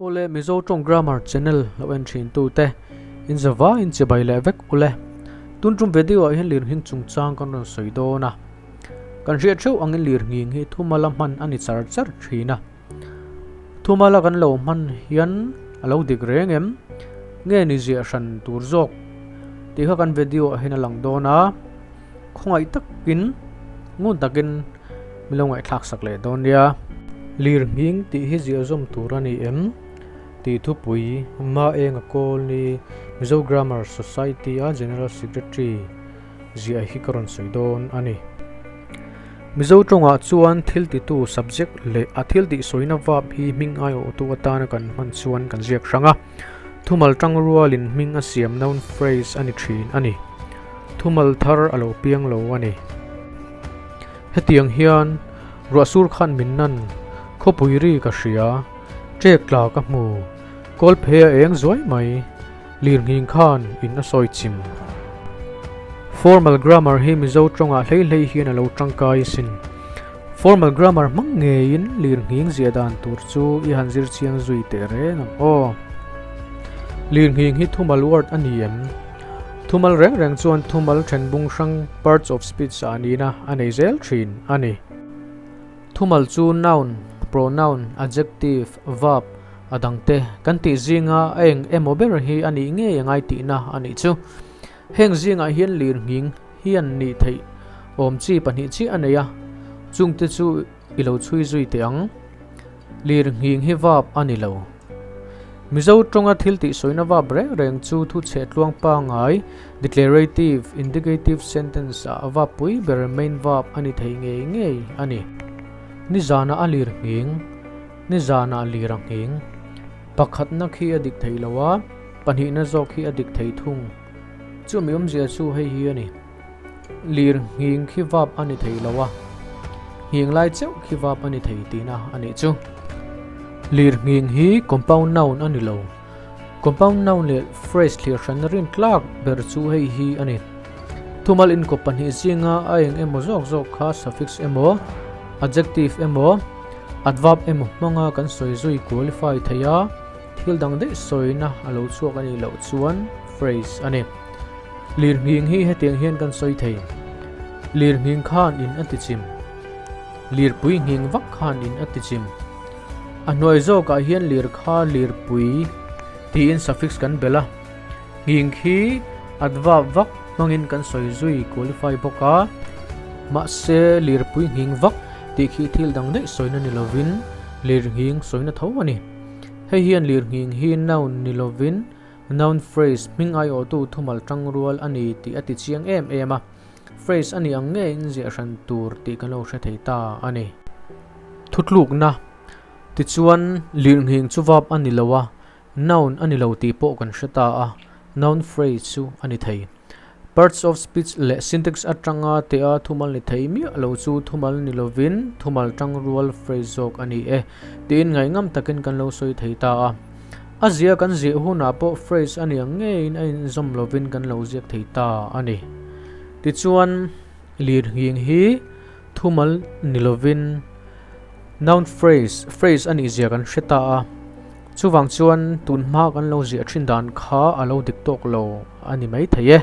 Awle Mizo tawng Grammar channel lo en thin tu te in zava in chibai leh vek ule. Tun tum video ah hian lirnghing chungchang kan rawn sawi dawn a. Kan hriat theuh angin lirnghing hi thumala hman a ni char char thin a. Thumala kan lo hman hian a lo dik reng em? Nge ni ziah hran tur zawk tih kha kan video ah hian a lang dawn a. Khawngaih takin ngun takin min lo ngaihthlak sak leh dawn nia. Lirnghing tih hi ziah zawm tur a ni em? tih thupui Ma Enga Kawl ni Mizo Grammar Society a General Secretary ziah hi ka rawn sawi dawn a ni. Mizo tawngah chuan thil titu subject leh a thil tih sawina verb hi hming aiawhtu atana kan hman chuan kan ziak hrang a. Thumal tang rualin hming a siam noun phrase a ni thin a ni. Thumal thar a lo piang lo a ni. Hetiang hian ruah sur khan min nan, khawpui ri ka hria, ṭek tla ka hmu, kawl phei a eng zuai mai, lirnghing khan in a sawi chim. Formal grammar hi Mizo tawngah hlei hlei hian a lo tangkai asin. Formal grammar hmang ngeiin lirnghing ziah dan tur chu i han zir chiang zui teh reng ang aw. Lirnghing hi thumal word a ni em? Thumal reng reng chuan thumal then bung hrang parts of speech ah nihna a nei zel thin a ni. Thumal chu noun, pronoun, adjective, verb a dangte kan tih zinga a eng emaw ber hi a nih ngei a ngai tihna a nih chu. Heng zingah hian lirnghing hian nih theih awm chi pahnih chiah a nei a, chungte chu i lo chhui zui teh ang. Lirnghing hi vap a ni lo. Mizo tawnga thil tih sawina vap reng reng chu thu chhe tluang pangngai, declarative, indicative sentence ah vap pui ber main vap a ni thei ngei ngei a ni. Nizana a lirnghing, nizana lir a nghing. Pakhatna khi a dik thei lo a. Pahnihna zawk hi a dik thei thung. Chumi awmzia chu hei hi a ni. Lir nghing khi vap a ni thei lo a, nghing lai chauh khi vap a ni thei tihna a nih chu. Lir nghing hi compound noun a ni lo. Compound noun leh phrase thlir hranna rin tlak ber chu hei hi a ni. Thumal inkawp pahnih zinga a eng emaw zawk zawk kha suffix emaw, adjective emaw, adverb emaw hmanga kan sawi zui qualify thei a. Thil dang daih sawina a lo chhuak a nih loh chuan phrase a ni. Lirnghing hi hetiang hian kan sawi thei. Lirnghing khan in a ti chim. Lirpui nghing vak khan in a ti chim. A hnuai zawkah hian lir kha lirpui tiin suffix kan belh a. Nghing khi adverb vak hmangin kan sawi zui qualify bawk a. Mahse lirpui nghing vak tih khi thil dang daih sawina ni lovin lirnghing sawina tho a ni. Hei hian lirnghing hi noun ni lovin noun phrase hming aiawhtu thumal tangrual a ni tih a ti chiang em em a, phrase a nih ang ngeiin ziah hran tur tih kan lo hre thei ta a ni. Thutlukna, Tichuan, lirnghing chu verb a ni lo a, noun a ni lo tih pawh kan hre ta a, noun phrase chu a ni thei. Parts of speech leh syntax atanga tea thumal ni thei miah lo chu thumal ni lovin thumal tangrual phrase zawk a ni e tiin ngaihngam takin kan lo sawi thei ta a. A zia kan ziah hunah pawh phrase a nih ang ngeiin a inzawm lovin kan lo ziak thei ta a ni. Tichuan, lirnghing hi thumal ni lovin noun phrase, phrase a nih zia kan hre ta a. Chuvang chuan tun hma kan lo ziah thin dan kha a lo dik tawk lo a ni mai thei e.